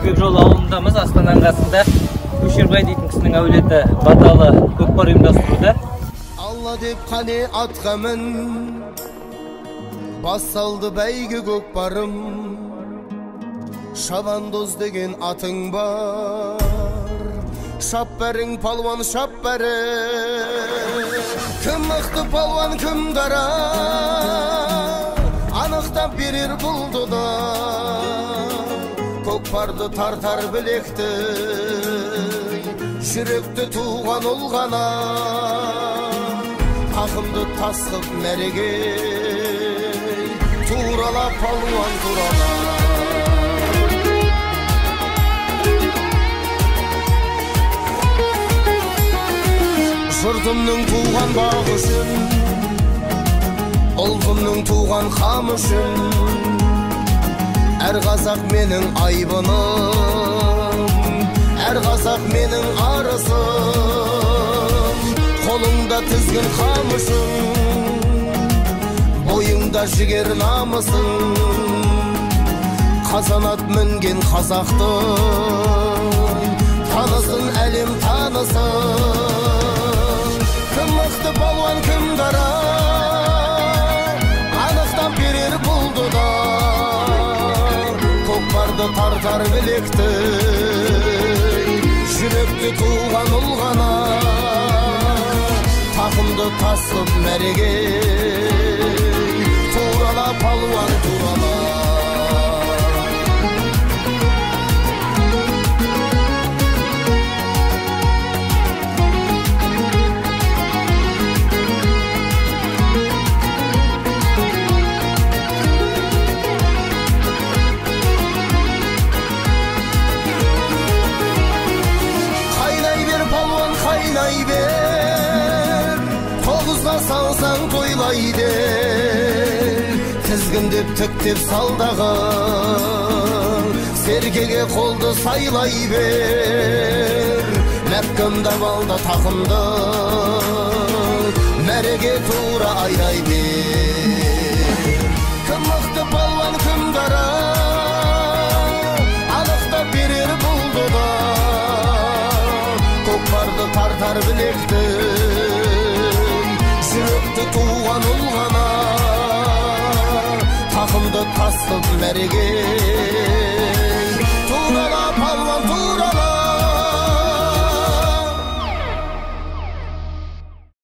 Жібек жолы ауылындамыз, Астананың қасында. Көшербай дейтін кісінің әулеті баталы көкпар ұйымдастыруда. Алла деп қане атқа мін, бас салды бәйге көкпарым. Шабандоз деген атың бар, шап бәрің палуан, шап бәрің. Кім мықты палуан, кім дара, анықтап берер бұл дода. Көкпарды тартар білекті, жүректі туған ұл ғана. Тақымды тасқып мәреге, турала палуан, турала. Жұртымның туған бағы үшін, ұлтымның туған қамы үшін, әр қазақ менің айбыным, әр қазақ менің арысым. Қолыңда тізгін қамышың, бойыңда жігер намысың. Қазанат мінген қазақтың танысын әлем, танысын. Кім мықты палуан, кім дара, анықтап берер бұл дода. Көкпарды тартар білекті, жүректі туған ұл ғана. Тақымды тасып мәреге, турала палуан, турала. Қайнай бер, тоғызға салсаң тойлай дер. Тізгіндеп тіктеп салдағы, серкеге қолды сайлай бер. Мәпкімдап алда тақымды, мәреге тура айдай бер. Кім мықты палуан, кім дара, анықтап берер бұл дода. Көкпарды тартар білекті, жүректі туған ұл ғана. Тақымды тасып мәреге,